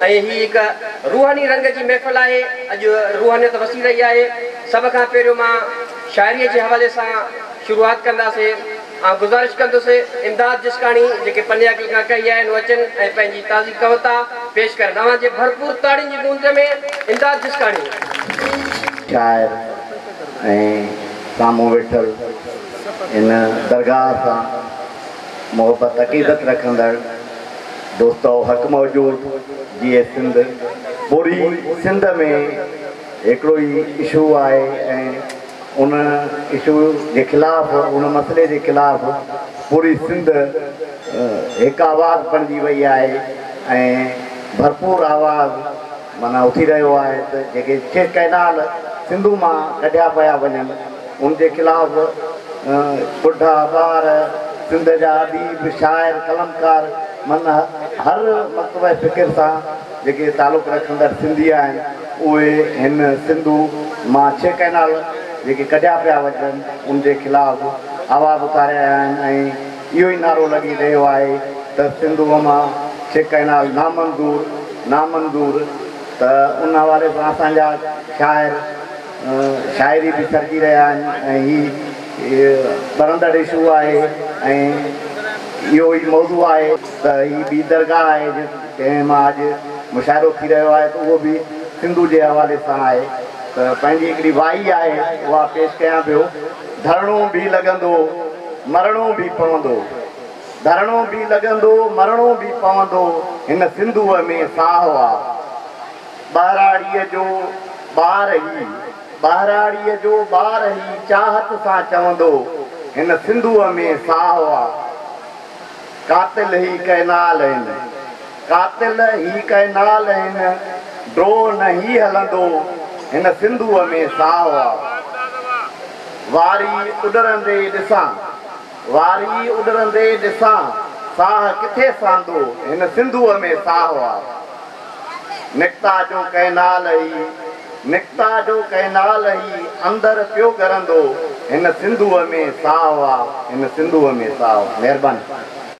۽ هي هڪ روحاني رنگ جي محفل آهي. اڄ روحانيت وسي رهي آهي. سڀ کان پهريون مان شاعريء جي حوالي سان شروعات ڪنداسين. آئون گذارش ڪندس امداد جسڪاڻي جيڪي پني عاقل کان ڪهي آيا آهن هو اچن ۽ پنهنجي تازي ڪوتا پيش ڪرن. اوهان جي ڀرپور تاڙين جي گونج ۾ امداد جسڪاڻي. شاعر ۽ سامهون ويٺل هن درگاهه سان محبت عقيدت رکندڙ دوستو حق موجود جيئي سنڌ پوري سنڌ ۾ هڪڙو ئي اشو آهي ۽ ان اشو جي خلاف ان مسئلي جي خلاف پوري سنڌ هڪ آواز بڻجي وئي آهي ۽ ڀرپور آواز معنيٰ اٿي رهيو آهي ته جيڪي ڇهه ڪئنال سنڌو مان ڪڍيا پيا وڃن ان جي خلاف ٻڍا، ٻار، سنڌ جا اديب، شاعر، قلمڪار معنيٰ هر مڪتبه فڪر سان جيڪي تعلق رکندڙ سنڌي آهن اهي هن سنڌو مان ڇهه ڪئنال جيڪي ڪڍيا پيا وڃن ان جي خلاف آواز اٿاري رهيا آهن ۽ اهو ئي نعرو لڳي رهيو آهي ته سنڌوء مان ڇهه ڪئنال نامنظور نامنظور ته ان حوالي سان اسان جا شاعر شاعري به سرجي رهيا آهن ۽ هي ٻرندڙ اشو آهي ۽ اهو ئي موضوع آهي ته هي ٻي درگاهه آهي جنهن مان اڄ مشاعرو ٿي رهيو آهي ته اهو به سنڌو جي حوالي سان آهي ته پنهنجي هڪڙي وائي آهي اها پيش ڪيان پيو ڌرڻو به لڳندو مرڻو به پوندو ڌرڻو به لڳندو مرڻو به پوندو هن سنڌوء ۾ ساهه آ. ٻهراڙيء جو ٻار هي، ٻهراڙيء جو ٻار هي چاهت سان چوندو، هن سنڌوء ۾ ساهه آ. قاتل هي ڪئنال هن، قاتل هي ڪئنال هن، ڊوهه نه هي هلندو، هن سنڌوء ۾ ساهه آ. واري اڏرندي ڏسان، واري اڏرندي ڏسان، ساهه ڪٿي سهندو، هن سنڌوء ۾ ساهه آ. نڪتا جو ڪئنال هي، نڪتا جو ڪئنال هي، اندر پيو ڳرندو، هن سنڌوء ۾ ساهه آ، هن سنڌوء ۾ ساهه. مهرباني.